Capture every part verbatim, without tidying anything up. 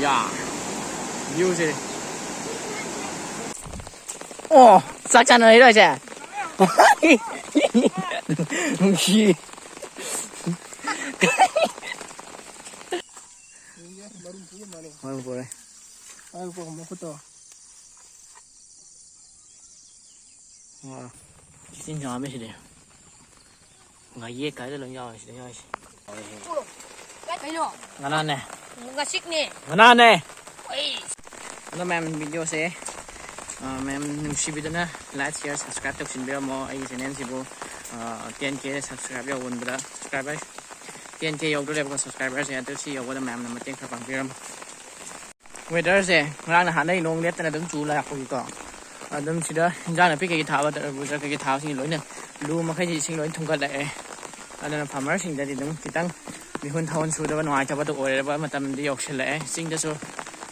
ꯌꯥ, ꯚ꯭ꯌꯨꯁꯦ꯫ ꯑꯣ, ꯆꯥꯛ ꯆꯥꯅꯔꯤꯔꯣ ꯍꯥꯏꯁꯦ? ꯅꯨꯡꯁꯤ꯫ ꯃꯔꯨꯝ ꯄꯨꯔꯦ꯫ ꯄꯥꯏꯌꯨꯀꯣ, ꯃꯈꯨꯠꯇꯣ꯫ ꯑꯣ, ꯏꯆꯤꯟ ꯆꯥꯎꯔꯝꯃꯦ ꯁꯤꯗꯤ꯫ ꯉꯥꯌꯦꯛ ꯀꯥꯏꯗ ꯂꯣꯏ ꯌꯥꯎꯔꯦ ꯁꯤꯗ ꯌꯥꯎꯔꯤꯁꯦ꯫ ꯀꯩꯅꯣ? ꯉꯥꯅꯥꯅꯦ꯫ ꯉꯥꯆꯤꯛꯅꯦ꯫ ꯉꯥꯅꯥꯅꯦ꯫ ꯑꯩ꯫ ꯑꯗꯣ ꯃꯌꯥꯝ ꯚꯤꯗꯤꯑꯣꯁꯦ, ꯑ, ꯃꯌꯥꯝ ꯅꯨꯡꯁꯤꯕꯤꯗꯨꯅ like, share, subscribe ꯇꯧꯁꯤꯟꯕꯤꯔꯝꯃꯣ꯫ ꯑꯩꯒꯤ ꯆꯦꯅꯦꯜꯁꯤꯕꯨ, ꯑ, ten K subscribe ꯌꯧꯕꯗ, subscriber ten K ꯌꯧꯗꯣꯔꯦꯕꯀꯣ subscriberꯁꯦ꯫ ꯑꯗꯨ ꯁꯤ ꯌꯧꯕꯗ ꯃꯌꯥꯝꯅ ꯃꯇꯦꯡ ꯈꯔ ꯄꯥꯡꯕꯤꯔꯝꯃꯣ꯫ Weatherꯁꯦ ꯉꯔꯥꯡ ꯅꯍꯥꯟꯗꯩ ꯅꯣꯡ ꯂꯦꯞꯇꯅ ꯑꯗꯨꯝ ꯆꯨ ꯂꯥꯛꯄꯒꯤꯀꯣ, ꯑꯗꯨꯝ ꯁꯤꯗ ꯏꯟꯖꯥꯡ ꯅꯥꯄꯤ ꯀꯩꯀꯩ ꯊꯥꯕ, ꯇꯔꯕꯨꯖ ꯀꯩꯀꯩ ꯊꯥꯕꯁꯤꯡ ꯂꯣꯏꯅ ꯂꯨ ꯃꯈꯩꯗꯤ ꯏꯁꯤꯡ ꯂꯣꯏ ꯊꯨꯝꯒꯠꯂꯛꯑꯦ꯫ ꯑꯗꯨꯅ farmerꯁꯤꯡꯗꯗꯤ ꯑꯗꯨꯝ ꯈꯤꯇꯪ ꯃꯤꯍꯨꯟ ꯊꯥꯍꯨꯟ ꯁꯨꯗꯕ ꯅꯨꯡꯉꯥꯏꯇꯕꯗꯣ ꯑꯣꯏꯔꯕ ꯃꯇꯝꯗꯤ ꯌꯧꯁꯤꯜꯂꯛꯑꯦ꯫ ꯆꯤꯡꯗꯁꯨ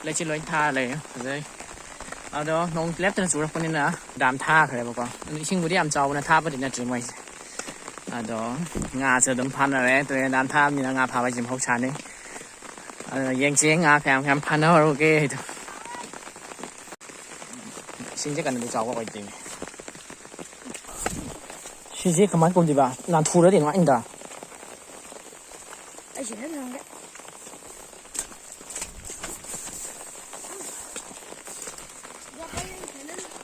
ꯂꯩꯆꯤꯜ ꯂꯣꯏ ꯊꯥꯔ ꯂꯩꯔꯦ, ꯐꯖꯩ꯫ ꯑꯗꯣ ꯅꯣꯡ ꯂꯦꯞꯇꯅ ꯆꯨꯔꯛꯄꯅꯤꯅ dam ꯊꯥꯈ꯭ꯔꯦꯕꯀꯣ꯫ ꯑꯗꯨ ꯏꯁꯤꯡꯕꯨꯗꯤ ꯌꯥꯝ ꯆꯥꯎꯕꯅ ꯊꯥꯕꯗꯤ ꯅꯠꯇ꯭ꯔꯤ ꯃꯣꯏꯁꯦ꯫ ꯑꯗꯣ ꯉꯥꯁꯨ ꯑꯗꯨꯝ ꯐꯥꯅꯔꯦ꯫ ꯇꯨꯔꯦꯟ dam ꯊꯥꯕꯅꯤꯅ ꯉꯥ ꯐꯥꯕ ꯍꯥꯏꯁꯦ ꯃꯍꯧꯁꯥꯅꯤ꯫ ꯑꯗꯨꯅ ꯌꯦꯡꯁꯦ ꯉꯥ ꯀꯌꯥꯝ ꯀꯌꯥꯝ ꯐꯥꯅꯍꯧꯔꯒꯦ ꯍꯥꯏꯗꯣ꯫ ꯏꯁꯤꯡꯁꯦ ꯀꯩꯅꯣꯗꯤ ꯆꯥꯎꯕ ꯑꯣꯏꯗꯦꯅꯦ꯫ ꯁꯤꯁꯦ ꯀꯃꯥꯏꯅ ꯀꯨꯝꯗꯣꯏꯕ? ꯅꯥꯟꯊꯨꯔꯗꯤ ꯅꯨꯡꯉꯥꯏꯅꯤꯗ꯫ ꯑꯩ ꯁꯤꯗ ꯊꯝꯒꯦ꯫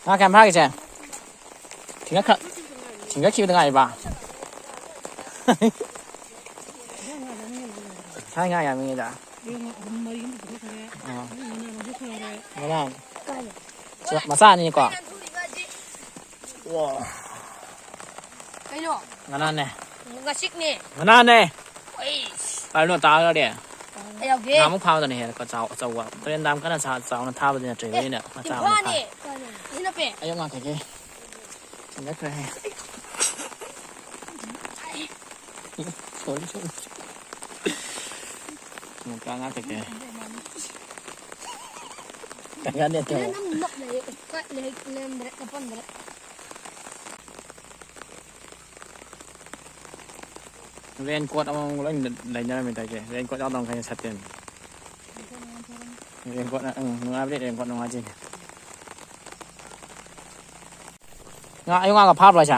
ꯉꯥ ꯀꯌꯥꯝ ꯐꯥꯒꯦ ꯏꯆꯦ? ꯊꯤꯡꯒꯠꯈ-, ꯊꯤꯡꯒꯠꯈꯤꯕꯗ ꯉꯥꯏꯔꯤꯕ? ꯊꯥꯏ ꯉꯥ ꯌꯥꯝꯃꯤꯉꯩꯗ꯫ ꯑꯥ꯫ ꯉꯔꯥꯡ꯫ ꯃꯆꯥ ꯑꯅꯤꯀꯣ? ꯋꯥ꯫ ꯀꯩꯅꯣ? ꯉꯥꯅꯥꯅꯦ꯫ ꯉꯥꯆꯤꯛꯅꯦ꯫ ꯉꯥꯅꯥꯅꯦ꯫ ꯑꯩꯁ꯫ ꯀꯥꯏꯗꯅꯣ ꯇꯥꯈ꯭ꯔꯗꯤ? ꯑꯩ ꯌꯥꯎꯒꯦ꯫ ꯉꯥꯃꯨꯛ ꯐꯥꯕꯗꯅ ꯍꯦꯜꯂꯦꯀꯣ ꯆꯥꯎ-, ꯑꯆꯧꯕ꯫ ꯇꯨꯔꯦꯟ dam ꯀꯟꯅ ꯁꯥ-, ꯆꯥꯎꯅ ꯊꯥꯕꯗꯤ ꯅꯠꯇ꯭ꯔꯦ, ꯑꯦ, ꯑꯗꯨꯅ ꯃꯆꯥ ꯑꯃ ꯇꯤꯝꯐꯥꯅꯦ꯫ ꯐꯥꯏ꯫ ꯁꯤꯅ ꯄꯦ꯫ ꯑꯩ ꯉꯥ ꯀꯩꯀꯩ ꯊꯤꯟꯒꯠꯈ꯭ꯔꯦ꯫ ꯁꯣꯔꯤ, ꯁꯣꯔꯤ꯫ ꯉꯥ ꯀꯩꯀꯩ꯫ ꯀꯩꯀꯥꯟꯗꯤ ꯑꯇꯩ꯫ ꯅꯪ ꯅꯞ ꯂꯩ, ꯀꯠ ꯂꯩ, ꯂꯩꯔꯝꯗ꯭ꯔꯦ, ꯀꯞꯄꯝꯗ꯭ꯔꯦ꯫ Raincoat ꯑꯃꯃꯝ ꯂꯣꯏ ꯂꯩꯅꯔꯝꯃꯤ ꯇꯧꯔꯤꯁꯦ꯫ Raincoat ꯌꯥꯎꯗꯕ ꯃꯈꯩꯅ ꯁꯥꯇꯤꯟ꯫ ꯔꯦꯟꯀꯣꯠꯅ, ꯎꯝ, ꯅꯨꯡꯉꯥꯏꯕꯗꯤ ꯔꯦꯟꯀꯣꯠ ꯅꯨꯡꯉꯥꯏꯖꯩꯅꯦ꯫ ꯉꯥ, ꯑꯌꯨꯛ ꯉꯥꯒ ꯐꯥꯕ꯭ꯔꯣ ꯍꯥꯏꯁꯦ?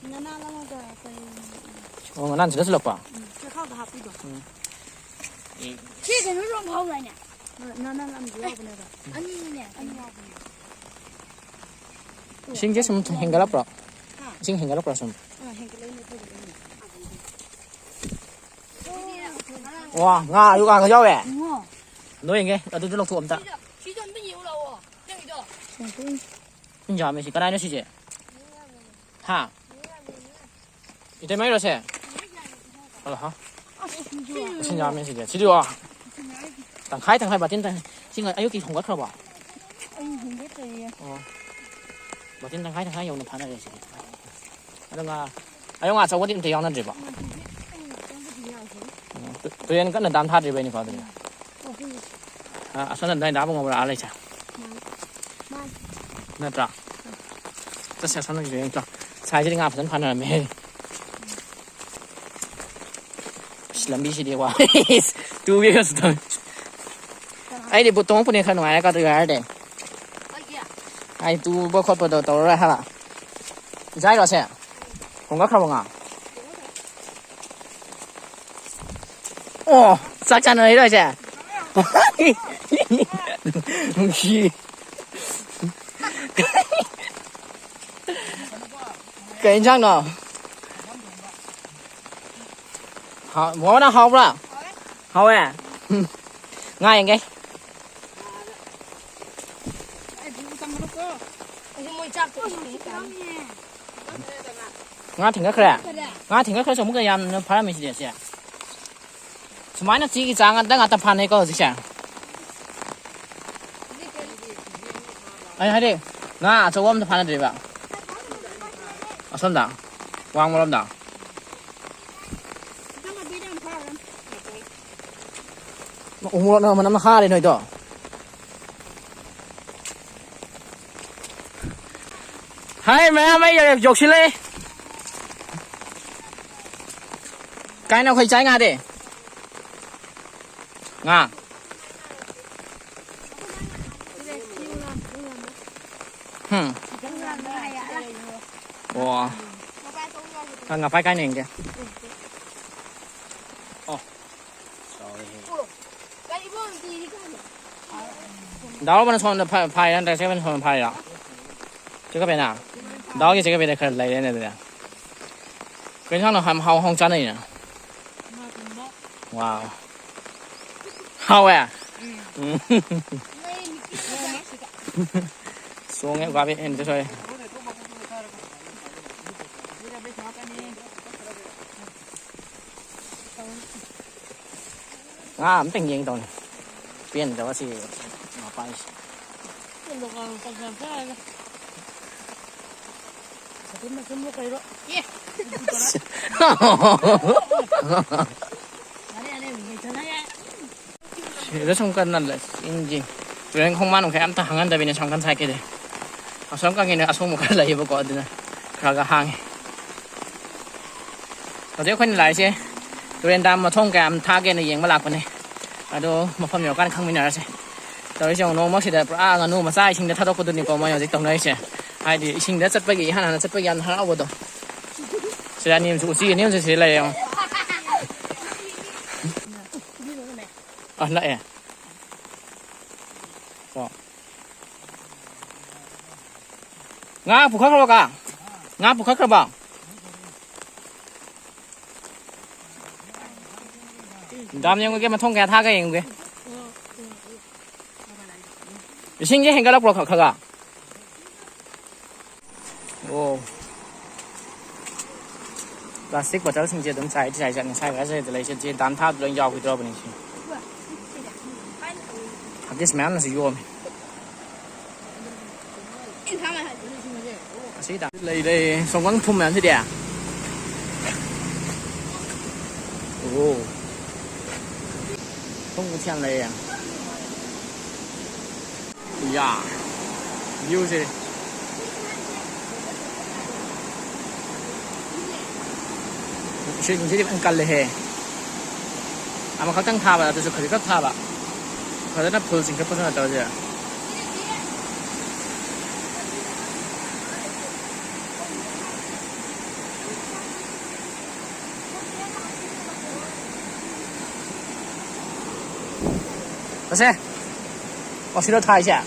ꯉꯥꯅꯥ ꯂꯧꯔꯒ ꯀꯩ ꯑꯣ, ꯉꯅꯥꯟ ꯁꯤꯗ ꯆꯨꯜꯂꯛꯄ? ꯎꯝ, ꯆꯦꯈꯥꯎꯗ ꯍꯥꯞꯄꯤꯗꯣ꯫ ꯎꯝ꯫ ꯁꯤ ꯀꯩꯅꯣ ꯂꯣꯝ ꯐꯥꯎꯗꯥꯏꯅꯦ? ꯉꯥꯅꯥ ꯂꯝꯁꯨ ꯌꯥꯎꯕꯅꯦꯕ꯫ ꯑꯅꯤꯅꯦ, ꯑꯅꯤ ꯌꯥꯎꯕꯅꯦ꯫ ꯏꯁꯤꯡꯁꯦ ꯁꯨꯝ ꯍꯦꯟꯒꯠꯂꯛꯄ꯭ꯔꯣ? ꯍꯥ? ꯏꯁꯤꯡ ꯍꯦꯟꯒꯠꯂꯛꯄ꯭ꯔꯣ ꯁꯨꯝ? ꯑꯥ, ꯍꯦꯟꯒꯠꯂꯛꯏꯅꯦ, ꯐꯒꯠꯂꯛꯏꯅꯦ꯫ ꯋꯥ, ꯉꯥ ꯑꯌꯨꯛ ꯉꯥꯒ ꯌꯥꯎꯋꯦ? ꯏꯕꯨꯡꯉꯣ꯫ ꯅꯣꯏ ꯌꯦꯡꯒꯦ, ꯑꯗꯨꯗ ꯂꯧꯊꯣꯛꯑꯣ ꯑꯝꯇ꯫ ꯁꯤꯗꯣ ꯑꯝꯇ ꯌꯦꯡꯉꯨ ꯂꯥꯛꯑꯣ, ꯅꯪꯒꯤꯗꯣ꯫ ꯁꯤ ꯌꯥꯝꯃꯦ ꯁꯤ꯫ ꯀꯅꯥꯏꯅꯣ ꯁꯤꯁꯦ? ꯍꯥ? ꯏꯇꯩꯃꯩꯔꯣ ꯁꯦ? ꯍꯜꯂꯣ, ꯍꯥ? ꯑꯁ, ꯁꯤꯁꯨ ꯏꯁꯤꯡ ꯌꯥꯝꯃꯦ ꯁꯤꯗꯤ꯫ ꯁꯤꯗꯤ ꯋꯥ꯫ ꯇꯪꯈꯥꯏ, ꯇꯪꯈꯥꯏ, ꯕꯥꯇꯤꯟ ꯇꯪꯈꯥꯏ꯫ ꯁꯤ ꯉ-, ꯑꯌꯨꯛꯀꯤ ꯍꯣꯡꯒꯠꯈ꯭ꯔꯕꯣ? ꯑꯩ ꯍꯣꯡꯒꯠꯇ꯭ꯔꯤꯌꯦ꯫ ꯑꯣ꯫ ꯕꯥꯇꯤꯟ ꯇꯪꯈꯥꯏ, ꯇꯪꯈꯥꯏ ꯌꯧꯅ ꯐꯥꯅꯔꯦ ꯁꯤꯗꯤ꯫ ꯑꯗꯣ ꯉꯥ, ꯑꯌꯣ ꯉꯥ ꯑꯆꯧꯕꯗꯤ ꯑꯝꯇ ꯌꯥꯎꯅꯗ꯭ꯔꯤꯕꯣ? ꯉꯥ ꯑꯆꯧꯕꯗꯤ ꯌꯥꯎꯗ꯭ꯔꯤ꯫ ꯎꯝ, ꯇꯨ-, ꯇꯨꯔꯦꯟ ꯀꯟꯅ ꯗꯥꯝ ꯊꯥꯗ꯭ꯔꯤꯕꯩꯅꯤꯀꯣ ꯑꯗꯨꯗꯤ? ꯑꯣ, ꯍꯣꯏ꯫ ꯑ, ꯑꯁꯣꯝꯗ ꯅꯣꯏ ꯗꯥ ꯕꯨꯡꯉꯣꯕ꯭ꯔꯥ ꯑꯥ ꯂꯩꯁꯦ? ꯃꯥꯅꯤ꯫ ꯃꯥꯅꯤ꯫ ꯅꯠꯇ꯭ꯔꯥ? ꯆꯠꯁꯦ, ꯑꯁꯣꯝꯗ ꯌꯦꯡꯉꯨ ꯆꯣ꯫ ꯁꯥꯏꯁꯤꯗꯤ ꯉꯥ ꯐꯖꯅ ꯐꯥꯅꯔꯝꯃꯦꯍꯦ꯫ ꯑꯁ, ꯂꯝꯕꯤꯁꯤꯗꯤ ꯋꯥ꯫ ꯇꯨꯒꯦꯒꯁꯨ ꯇꯧꯋꯦ꯫ ꯑꯩꯗꯤ ꯕꯨꯠ ꯇꯣꯡꯉꯛꯄꯅ ꯈꯔ ꯅꯨꯡꯉꯥꯏꯔꯦ, ꯀꯥꯇꯨ ꯍꯥꯏꯔꯗꯤ꯫ ꯑꯩ ꯇꯨꯕ ꯈꯣꯠꯄꯗꯣ ꯇꯧꯔꯔꯣꯏ ꯍꯥꯏꯕ꯫ ꯏꯆꯥꯏꯔꯣ ꯑꯁꯦ? ꯍꯣꯡꯒꯠꯈ꯭ꯔꯕ ꯉꯥ? ꯑꯣ, ꯆꯥꯛ ꯆꯥꯅꯔꯤꯔꯣ ꯍꯥꯏꯁꯦ? ꯅꯨꯡꯁꯤ꯫ ꯀꯩ ꯏꯟꯁꯥꯡꯅꯣ? ꯍꯥꯎ-, ꯃꯣꯃꯣꯅ ꯍꯥꯎꯕ꯭ꯔꯥ? ꯍꯥꯎꯋꯦ? ꯎꯝ꯫ ꯉꯥ ꯌꯦꯡꯒꯦ꯫ ꯑꯩꯁꯨ ꯃꯣꯏ ꯆꯥꯛꯇꯣ ꯏꯁꯤꯡ ꯍꯦꯛ ꯇꯥꯔꯤ꯫ ꯉꯥ ꯊꯤꯡꯒꯠꯈ꯭ꯔꯦ? ꯉꯥ ꯊꯤꯡꯒꯠꯈ꯭ꯔꯁꯨ ꯑꯃꯨꯛꯀ ꯌꯥꯝꯅ ꯐꯥꯔꯝꯃꯤꯁꯤꯗꯤ ꯑꯁꯦ꯫ ꯁꯨꯃꯥꯏꯅ ꯆꯤꯒꯤ ꯆꯥꯡ ꯉꯥꯛꯇ ꯉꯥꯛꯇ ꯐꯥꯅꯩꯀꯣ ꯍꯧꯖꯤꯛꯁꯦ꯫ ꯑꯩ ꯍꯥꯏꯗꯤ ꯉꯥ ꯑꯆꯧꯕ ꯑꯝꯇ ꯐꯥꯅꯗ꯭ꯔꯤꯕ꯫ ꯑꯁꯣꯝꯗ? ꯋꯥꯡꯃꯔꯣꯝꯗ? ꯎꯃꯣꯔꯣꯛꯅ ꯃꯅꯝ ꯍꯥꯔꯦ ꯅꯣꯏꯗꯣ꯫ ꯍꯥꯏ ꯃꯌꯥꯝ ꯑꯩ ꯌꯧꯁꯤꯜꯂꯛꯑꯦ꯫ ꯀꯥꯏꯅ ꯑꯩꯈꯣꯏ ꯆꯥꯏ ꯉꯥꯗꯤ? ꯉꯥ꯫ ꯍꯝ꯫ ꯑꯣ꯫ ꯉꯥ ꯐꯥꯏ ꯀꯥꯏꯅ ꯌꯦꯡꯒꯦ꯫ ꯑꯣ꯫ ꯗꯥꯎꯔꯕꯅ ꯁꯣꯝꯗ ꯐꯥ-, ꯐꯥꯏꯔ ꯅꯠꯇ꯭ꯔꯒ ꯆꯦ ꯁꯣꯝꯗ ꯐꯥꯏꯔꯣ? ꯆꯦ ꯀꯕꯦꯅꯥ? ꯗꯥꯎꯒꯤ ꯆꯦ ꯀꯕꯦꯅ ꯈꯔ ꯂꯩꯔꯦꯅꯦ ꯑꯗꯨꯗꯤ꯫ ꯀꯩ ꯏꯟꯁꯥꯡꯅꯣ ꯍꯥꯎ ꯍꯥꯎ ꯆꯥꯅꯩꯅ? ꯋꯥꯎ꯫ ꯍꯥꯎꯋꯦ? ꯎꯝ꯫ ꯆꯣꯡꯉꯦ ꯎꯀꯥꯕꯤ, ꯑꯩꯅ ꯁꯣꯏ꯫ ꯉꯥ ꯑꯝꯇꯪ ꯌꯦꯡꯒꯦ ꯇꯧꯅꯤ꯫ ꯄꯦꯟꯗ꯭ꯔꯕ ꯁꯤ ꯃꯄꯥꯟꯁꯤ꯫ ꯁꯥꯇꯤꯟ ꯃꯆꯨꯝꯂꯣ ꯀꯩꯔꯣ? ꯑꯦ! ꯌꯥꯔꯦ, ꯌꯥꯔꯦ, ꯂꯩꯇꯅ ꯌꯥꯔꯦ꯫ ꯁꯤꯗ ꯁꯨꯝ ꯀꯟꯅ ꯂꯩ, ꯏꯪꯒꯤ ꯇꯨꯔꯦꯟ ꯈꯣꯡꯕꯥꯟ ꯃꯈꯩ ꯑꯝꯇ ꯍꯥꯡꯍꯟꯗꯕꯤꯅꯦ ꯁꯣꯝ ꯀꯟ ꯁꯥꯏꯠꯀꯤꯗꯤ꯫ ꯑꯁꯣꯝ ꯀꯟꯒꯤꯅ ꯑꯁꯣꯡꯕ ꯈꯔ ꯂꯩꯌꯦꯕꯀꯣ, ꯑꯗꯨꯅ ꯈꯔ ꯈꯔ ꯍꯥꯡꯉꯤ꯫ ꯍꯧꯖꯤꯛ ꯑꯩꯈꯣꯏꯅ ꯂꯥꯛꯏꯁꯦ ꯇꯨꯔꯦꯟ ꯗꯥꯝ ꯃꯊꯣꯡ ꯀꯌꯥꯝ ꯊꯥꯒꯦꯅ ꯌꯦꯡꯕ ꯂꯥꯛꯄꯅꯦ꯫ ꯑꯗꯣ ꯃꯐꯝ ꯌꯧꯔꯀꯥꯟꯗ ꯈꯪꯃꯤꯟꯅꯔꯁꯦ꯫ ꯇꯧꯔꯤꯁꯦ ꯌꯦꯡꯉꯣ, ꯅꯣꯡꯃ ꯁꯤꯗ ꯄꯨꯔꯥ ꯉꯥꯅꯨ ꯃꯆꯥ ꯏꯁꯤꯡꯗ ꯊꯥꯗꯣꯛꯄꯗꯨꯅꯤꯀꯣ ꯃꯣꯏ ꯍꯧꯖꯤꯛ ꯇꯧꯅꯔꯤꯁꯦ꯫ ꯍꯥꯏꯗꯤ ꯏꯁꯤꯡꯗ ꯆꯠꯄꯒꯤ ꯏꯍꯥꯟ ꯍꯥꯟꯅ ꯆꯠꯄꯒꯤ ꯌꯥꯝ ꯍꯔꯥꯎꯕꯗꯣ꯫ ꯁꯤꯗ ꯑꯅꯤ ꯑꯃꯁꯨ, ꯎꯆꯤ ꯑꯅꯤ ꯑꯃꯁꯨ ꯁꯤꯗ ꯂꯩꯔꯦ ꯌꯦꯡꯉꯣ꯫ ꯑ, ꯂꯥꯛꯑꯦ꯫ ꯀꯣ꯫ ꯉꯥ ꯄꯨꯈꯠꯈ꯭ꯔꯕꯣ ꯀꯥ? ꯉꯥ ꯄꯨꯈꯠꯈ꯭ꯔꯕꯣ? ꯗꯥꯝ ꯌꯦꯡꯉꯨꯒꯦ, ꯃꯊꯣꯡ ꯀꯌꯥ ꯊꯥꯒꯦ ꯌꯦꯡꯉꯨꯒꯦ꯫ ꯏꯁꯤꯡꯁꯦ ꯍꯦꯟꯒꯠꯂꯛꯄ꯭ꯔꯣ ꯈꯔ ꯈꯔ? ꯑꯣ꯫ ꯄ꯭ꯂꯥꯁꯇꯤꯛ ꯕꯣꯇꯜꯁꯤꯡꯁꯦ ꯑꯗꯨꯝ ꯆꯥꯏ ꯆꯥꯏ ꯆꯠꯅꯤ꯫ ꯁ꯭ꯋꯥꯏ ꯈꯔ ꯁ꯭ꯋꯥꯏꯗ ꯂꯩꯁꯦ ꯆꯦ ꯗꯥꯝ ꯊꯥꯕꯗ ꯂꯣꯏ ꯌꯥꯎꯈꯤꯗ꯭ꯔꯕꯅꯤ ꯁꯤ꯫ ꯑꯗꯤꯁ ꯃꯌꯥꯝꯅꯁꯨ ꯌꯣꯝꯃꯤ꯫ ꯑꯁꯤ ꯂꯩ ꯂꯩ ꯁꯣꯝꯒꯪ ꯊꯨꯝ ꯃꯌꯥꯝꯁꯤꯗꯤ꯫ ꯑꯣ꯫ ꯊꯨꯝ ꯃꯊꯦꯜ ꯂꯩꯌꯦ꯫ ꯌꯥ꯫ ꯚ꯭ꯌꯨꯁꯦ꯫ ꯏꯁꯩꯁꯤꯡꯁꯤꯗꯤ ꯐꯖꯅ ꯀꯜꯂꯦꯍꯦ꯫ ꯑꯃꯈꯛꯇꯪ ꯊꯥꯕ, ꯑꯗꯨꯁꯨ ꯈꯖꯤꯛꯈꯛ ꯊꯥꯕ꯫ ꯐꯖꯅ ꯐꯨꯜ ꯆꯤꯡꯈꯠꯄꯁꯨ ꯅꯠꯇꯕꯁꯦ꯫ ꯃꯁꯦ꯫ ꯑꯣ, ꯁꯤꯔꯣ ꯊꯥꯏꯁꯦ?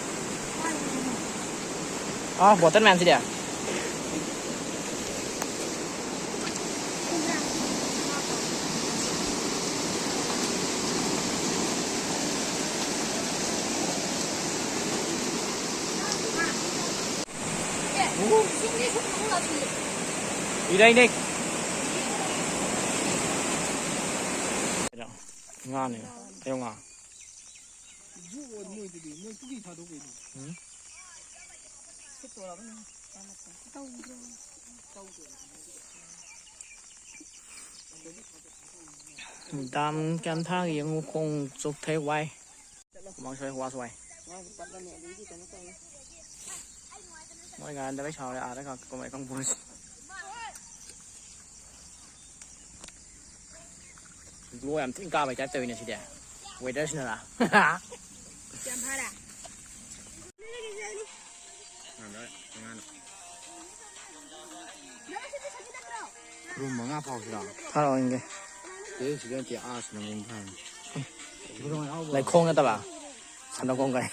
ꯑꯥ, ꯕꯣꯇꯜ ꯃꯌꯥꯝꯁꯤꯗꯤ꯫ ꯏꯔꯩꯅꯦ꯫ ꯉꯥꯅꯦ꯫ ꯑꯌꯣ ꯉꯥ꯫ ꯃꯣꯏꯗꯨꯗꯤ, ꯃꯣꯏ ꯄꯨꯈ꯭ꯔꯤ ꯊꯥꯗꯣꯛꯄꯩꯗꯨ꯫ ꯎꯝ꯫ ꯗꯥꯝ ꯀꯌꯥꯝ ꯊꯥꯒꯦ ꯌꯦꯡꯉꯨ, ꯈꯣꯡ ꯆꯣꯛꯊꯩ ꯋꯥꯏ꯫ ꯍꯨꯃꯥꯡ ꯁꯧꯋꯦ, ꯋꯥꯁꯨ ꯋꯥꯏ꯫ ꯃꯣꯏ ꯉꯥꯟꯗꯕꯩ ꯁꯥꯎꯔꯦ, ꯑꯥꯗ ꯈꯛ ꯀꯨꯝꯃꯩ ꯈꯪꯄꯣꯟꯇꯦ꯫ ꯒ꯭ꯂꯣ ꯌꯥꯝ ꯊꯤꯅ ꯀꯥꯕꯩ ꯇꯥꯏꯞ ꯇꯧꯋꯤꯅꯦ ꯁꯤꯗꯤ꯫ ꯋꯦꯗꯔꯁꯤꯅꯔꯥ? ꯌꯥꯝ ꯐꯔꯦ꯫ ꯔꯨꯝ ꯃꯉꯥ ꯐꯥꯎꯁꯤꯔꯣ? ꯊꯥꯔꯛꯑꯣ ꯌꯦꯡꯒꯦ꯫ ꯑꯦ, ꯁꯤꯗ ꯅꯠꯇꯦ, ꯑꯥ, ꯁꯤꯅ ꯃꯑꯣꯡ ꯐꯔꯅꯤ꯫ ꯂꯩꯈꯣꯡ ꯅꯠꯇꯕ? ꯁꯥꯟꯅꯈꯣꯡ ꯀꯥꯏ꯫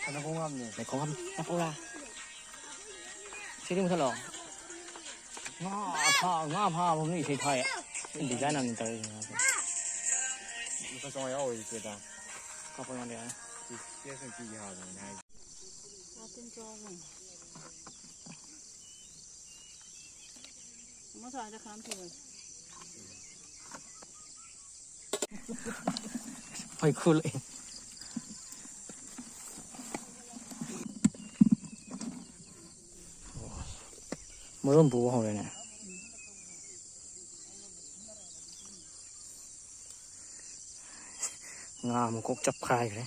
ꯁꯥꯟꯅꯈꯣꯡ ꯍꯥꯝꯅꯦ꯫ ꯂꯩꯈꯣꯡ ꯍꯥꯝ-, ꯆꯠꯄ꯭ꯔꯥ? ꯁꯤꯗꯤ ꯃꯨꯊꯠꯂꯣ꯫ ꯉꯥ ꯐꯥ-, ꯉꯥ ꯐꯥꯕ ꯃꯤ ꯏꯁꯩ ꯊꯥꯏ꯫ ꯗꯤꯖꯥꯏꯟ ꯑꯃ ꯇꯧꯔꯤꯁꯦ꯫ ꯂꯨꯄꯥ ꯆꯥꯝꯃꯉꯥ ꯌꯥꯎꯔꯣꯏ ꯏꯆꯦꯗ꯫ ꯀꯥꯞꯄ ꯉꯝꯗꯦ ꯌꯥꯔꯦ꯫ ꯀꯦꯁ ꯑꯣꯏꯅ ꯄꯤꯒꯦ ꯍꯥꯏꯕꯅꯦ ꯍꯥꯏꯁꯦ꯫ ꯃꯁꯥꯗ ꯈꯔ ꯊꯤꯕꯅꯤ꯫ ꯃꯩꯈꯨ ꯂꯥꯛꯑꯦ꯫ ꯃꯔꯨꯝ ꯄꯨꯕ ꯍꯧꯔꯦꯅꯦ꯫ ꯉꯥ ꯃꯀꯣꯛ ꯆꯞꯈꯥꯏꯈ꯭ꯔꯦ꯫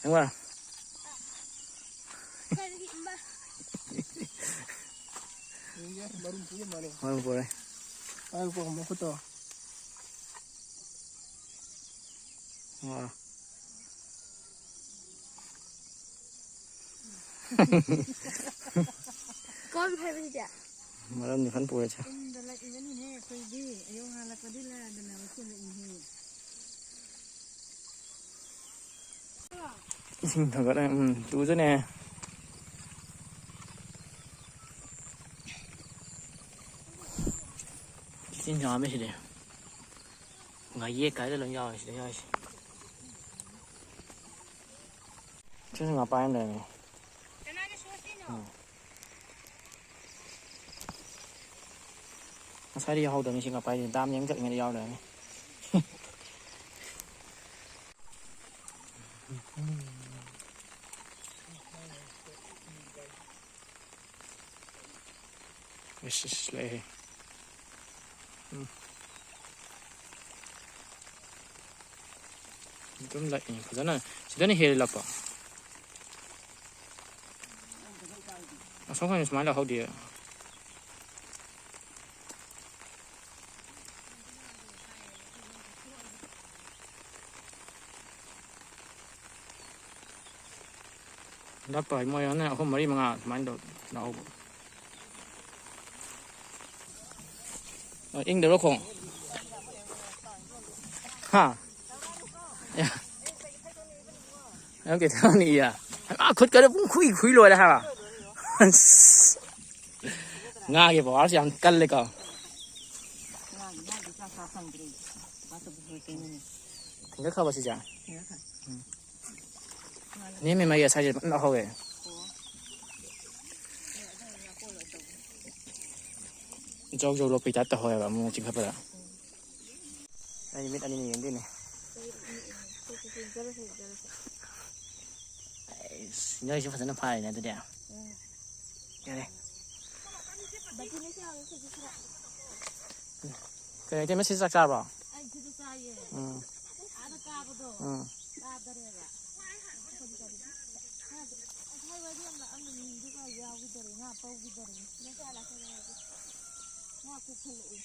ꯌꯦꯡꯉꯨꯔꯥ? ꯃꯔꯨꯝ ꯄꯨꯔꯦ꯫ ꯄꯥꯏꯌꯨꯀꯣ, ꯃꯈꯨꯠꯇꯣ꯫ ꯑꯥ꯫ ꯀꯣꯟ ꯐꯦꯡꯕꯁꯤꯗꯤ? ꯃꯔꯝꯗꯤ ꯐꯟ ꯄꯨꯔꯦꯁꯦ꯫ ꯌꯨꯝꯗ ꯂꯥꯛꯏꯕꯅꯤꯅꯦ ꯑꯩꯈꯣꯏꯗꯤ꯫ ꯑꯌꯨꯛ ꯉꯥꯜꯂꯛꯄꯗꯤ ꯂꯥꯛꯑꯗꯅ ꯂꯣꯏꯁꯤꯜꯂꯛꯏꯍꯦ꯫ ꯏꯁꯤꯡ ꯊꯥꯡꯒꯠꯂꯦ꯫ ꯎꯝ, ꯇꯨꯖꯅꯦ꯫ ꯏꯁꯤꯡ ꯌꯥꯝꯃꯦ ꯁꯤꯗꯤ꯫ ꯉꯥꯌꯦꯛ ꯀꯥꯏꯗ ꯂꯣꯏ ꯌꯥꯎꯔꯦ ꯁꯤꯗ ꯌꯥꯎꯔꯤꯁꯦ꯫ ꯁꯤꯁꯨ ꯉꯥ ꯄꯥꯏ ꯑꯃ ꯂꯩꯔꯝꯃꯦ꯫ ꯎꯝ꯫ ꯉꯁꯥꯏꯗꯤ ꯌꯥꯎꯍꯧꯗꯕꯅꯤ ꯁꯤ ꯉꯥ ꯄꯥꯏꯁꯦ꯫ ꯗꯥꯝ ꯌꯦꯡ ꯆꯠꯂꯤꯉꯩꯗ ꯌꯥꯎ ꯂꯩꯔꯝꯃꯦ꯫ ꯏꯁ, ꯏꯁ, ꯂꯩꯍꯦ꯫ ꯎꯝ꯫ ꯑꯗꯨꯝ ꯂꯥꯛꯏ ꯐꯖꯅ꯫ ꯁꯤꯗꯅ ꯍꯦꯜꯂꯤ ꯂꯥꯛꯄ꯫ ꯑꯁꯣꯝ ꯅꯥꯀꯟꯗ ꯁꯨꯃꯥꯏꯅ ꯂꯥꯛꯍꯧꯗꯦ꯫ ꯂꯥꯛꯄ ꯍꯥꯏ ꯃꯣꯏ ꯍꯟꯗꯛ ꯑꯍꯨꯝ, ꯃꯔꯤ, ꯃꯉꯥ ꯁꯨꯃꯥꯏꯅ ꯇꯧ ꯂꯥꯛꯍꯧꯕ꯫ ꯑ, ꯏꯪꯗꯕ꯭ꯔꯣ ꯈꯣꯡ? ꯍꯥ? ꯑꯦ꯫ ꯅꯪ ꯀꯩ ꯊꯕꯛꯅꯤ ꯏꯌꯥ? ꯍꯩꯃꯥ, ꯈꯨꯠꯀꯗꯣ ꯄꯨꯡ ꯈꯨꯏ ꯈꯨꯏ ꯂꯣꯏꯔꯦ ꯍꯥꯏꯕ꯫ ꯑꯁ꯫ ꯉꯥꯒꯤ ꯄꯋꯥꯔꯁꯤ ꯌꯥꯝ ꯀꯜꯂꯦꯀꯣ꯫ ꯉꯥꯒꯤ ꯉꯥꯒꯤ ꯆꯥꯛ ꯆꯥ ꯐꯪꯗ꯭ꯔꯦ꯫ ꯃꯥꯁꯨ ꯄꯨꯊꯣꯔꯛꯇꯣꯏꯅꯤꯅꯦ꯫ ꯊꯤꯟꯒꯠꯈ꯭ꯔꯕ ꯁꯤꯁꯦ? ꯊꯤꯟꯒꯠꯈ꯭ꯔꯦ꯫ ꯎꯝ꯫ ꯅꯦꯝꯃꯦ ꯃꯥꯒꯤ ꯉꯁꯥꯏꯁꯦ ꯐꯖꯅ ꯂꯧꯍꯧꯋꯦ꯫ ꯑꯣ꯫ ꯖꯧ ꯖꯧ ꯂꯣꯠꯄꯩ ꯇꯥꯏꯞ ꯇꯧꯍꯧꯋꯦꯕ ꯑꯃꯨꯛ ꯆꯤꯡꯈꯠꯄꯗ꯫ ꯎꯝ꯫ ꯑꯩ ꯃꯤꯠ ꯑꯅꯤꯅ ꯌꯦꯡꯗꯣꯏꯅꯦ꯫ ꯑꯩ ꯃꯤꯠ ꯑꯅꯤ꯫ ꯁꯦ, ꯁꯦ, ꯁꯦ, ꯖꯔ ꯁꯦ, ꯖꯔ ꯁꯦ꯫ ꯑꯩꯁ, ꯅꯣꯏꯁꯨ ꯐꯖꯅ ꯐꯥꯔꯦꯅꯦ ꯑꯗꯨꯗꯤ꯫ ꯎꯝ꯫ ꯌꯥꯔꯦ꯫ ꯕꯥꯇꯤꯟ ꯑꯃ ꯁꯤ ꯍꯥꯡꯉꯨ, ꯁꯤꯁꯨ ꯈꯔ꯫ ꯀꯩꯅꯣ, ꯏꯇꯩꯃ ꯁꯤ ꯆꯥꯛ ꯆꯥꯔꯕꯣ? ꯑꯩ ꯁꯤꯗ ꯆꯥꯏꯌꯦ꯫ ꯎꯝ꯫ ꯑꯥꯗ ꯀꯥꯕꯗꯣ꯫ ꯎꯝ꯫ ꯀꯥꯗꯔꯦꯕ꯫ ꯑꯩꯈꯣꯏꯗꯤ ꯀꯔꯤ-, ꯉꯥꯗꯣ-, ꯉꯁꯥꯏ ꯋꯥꯔꯤ ꯑꯃ ꯂꯥꯛꯑꯝꯕꯅꯤ, ꯑꯗꯨꯒ ꯌꯥꯎꯈꯤꯗꯔꯦ, ꯉꯥ ꯄꯧꯈꯤꯗꯔꯦ꯫ ꯉꯥ ꯀꯣꯛ ꯐꯜꯂꯛꯏ꯫